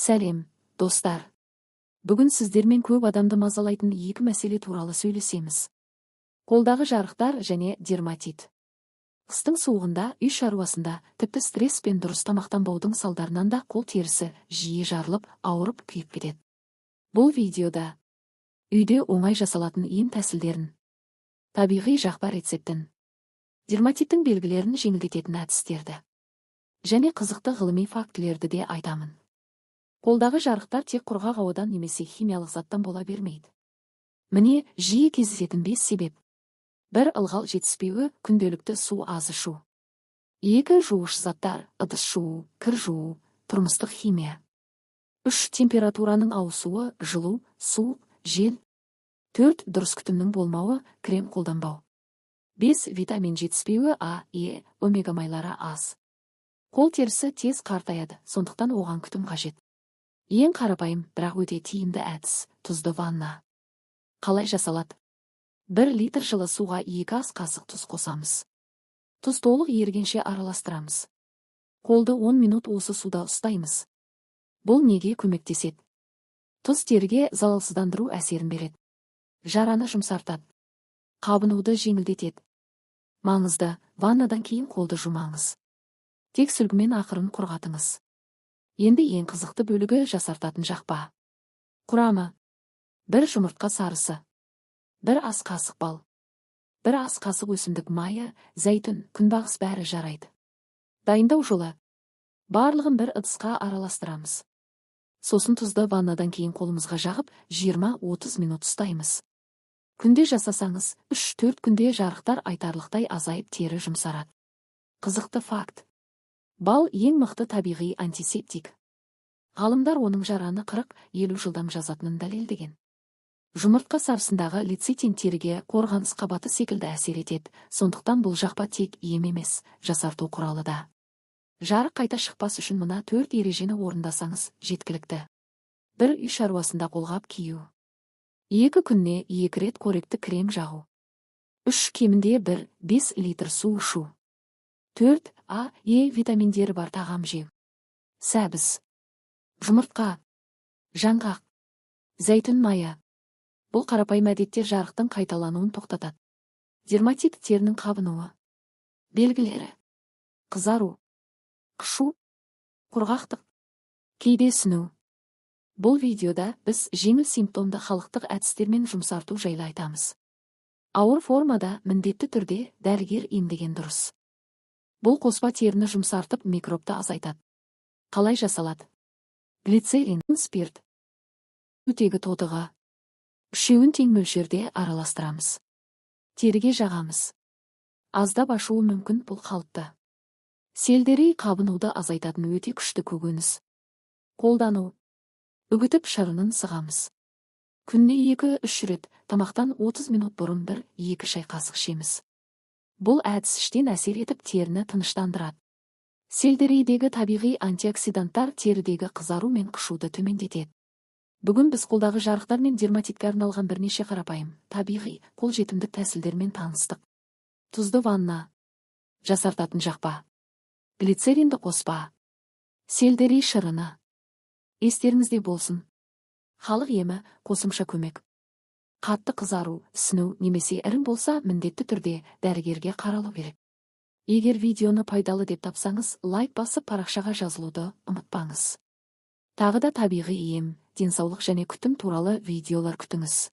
Сәлем, достар! Бүгін сіздермен көп адамды мазалайтын екі мәселе туралы сөйлесеміз. Қолдағы жарықтар және дерматит. Қыстың суығында, үй шаруасында, тіпті стресс пен дұрыс тамақтанбаудың салдарынан да қол терісі жиі жарылып, ауырып, күйіп кетеді. Бұл видеода үйде оңай жасалатын ем тәсілдерін, табиғи жақпа рецептін, дерматиттің белгілерін жеңілдететін әдістерді және қызықты ғылыми фактілерді де айтамын. Қолдағы жарықтар тек құрғақ ауадан немесе химиялық заттан бола бермейді. Міне, жиі кездесетін бес себеп. 1. Ылғал жетіспеуі, күнделікті су аз ішу. 2. Жуғыш заттар, ыдыс жуу, кір жуу, тұрмыстық химия. 3. Температураның ауысуы, жылу, суық, жел. 4. Дұрыс күтімнің болмауы, крем қолданбау. 5. Витамин жетіспеуі, А, Е, омега майлары аз. Қол терісі тез қартаяды, сондықтан оған күтім қажет. Ең қарапайым, бірақ өте тиімді әдіс – тұзды ванна. Қалай жасалады? 1 литр жылы суға 2 ас қасық тұз қосамыз. Тұз толық ерігенше араластырамыз. Қолды 10 минут осы суда ұстаймыз. Бұл неге көмектеседі? Тұз теріге залалсыздандыру әсерін береді. Жараны жұмсартады. Қабынуды жеңілдетеді. Маңызды: ваннадан кейін қолды жумаңыз. Тек сүлгімен ақырын құрғатыңыз. Енді ең қызықты бөлігі – жасартатын жақпа. Құрамы: 1 жұмыртқа сарысы, 1 ас қасық бал, 1 ас қасық өсімдік майы, зәйтүн, күнбағыс, бәрі жарайды. Дайындау жолы: барлығын бір ыдысқа араластырамыз. Сосын тұзды ваннадан кейін қолымызға жағып, 20-30 минут ұстаймыз. Күнде жасасаңыз, 3-4 күнде жарықтар айтарлықтай азайып, тері жұмсарады. Қызықты факт: бал – ең мықты табиғи антисептик. Ғалымдар оның жараны 40-50 жылдам жазатынын дәлелдеген. Жұмыртқа сарысындағы лецитин теріге қорғаныс қабаты секілді әсер етеді, сондықтан бұл жақпа тек ем емес, жасарту құралы да. Жарық қайта шықпас үшін мына төрт ережені орындасаңыз, жеткілікті. 1. Үй шаруасында қолғап кию. 2. Күніне екі рет қоректік крем жағу. 3. Кемінде 1,5 литр су ішу. 4. А, Е витаминдері бар тағам жеу. Сәбіз, жұмыртқа, жаңғақ, зәйтүн майы. Бұл қарапайым әдеттер жарықтың қайталануын тоқтатады. Дерматит – терінің қабынуы. Белгілері: қызару, қышу, құрғақтық, кейде ісіну. Бұл видеода біз жеңіл симптомды халықтық әдістермен жұмсарту жайлы айтамыз. Ауыр формада міндетті түрде дәрігер емдеген дұрыс. Бұл қоспа теріні жұмсартып, микробты азайтады. Қалай жасалады? Глицерин, спирт, сутегі тотығы. Үшеуін тең мөлшерде араластырамыз. Теріге жағамыз. Аздап ашуы мүмкін, бұл қалыпты. Сельдерей – қабынуды азайтатын өте күшті көкөніс. Қолдану: үгітіп, шырынын сығамыз. Күніне 2-3 рет, тамақтан 30 минут бұрын 1-2 шай қасық ішеміз. Бұл әдіс іштен әсер етіп, теріні тыныштандырады. Сельдерейдегі табиғи антиоксиданттар терідегі қызару мен қышуды төмендетеді. Бүгін біз қолдағы жарықтар мен дерматитке арналған бірнеше қарапайым, табиғи, қолжетімді тәсілдермен таныстық. Тұзды ванна, жасартатын жақпа, глицеринді қоспа, сельдерей шырыны. Естеріңізде болсын: халық емі – қосымша көмек. Қатты қызару, ісіну немесе ірің болса, міндетті түрде дәрігерге қаралу керек. Егер видеоны пайдалы деп тапсаңыз, лайк басып, парақшаға жазылуды ұмытпаңыз. Тағы да табиғи ем, денсаулық және күтім туралы видеолар күтіңіз.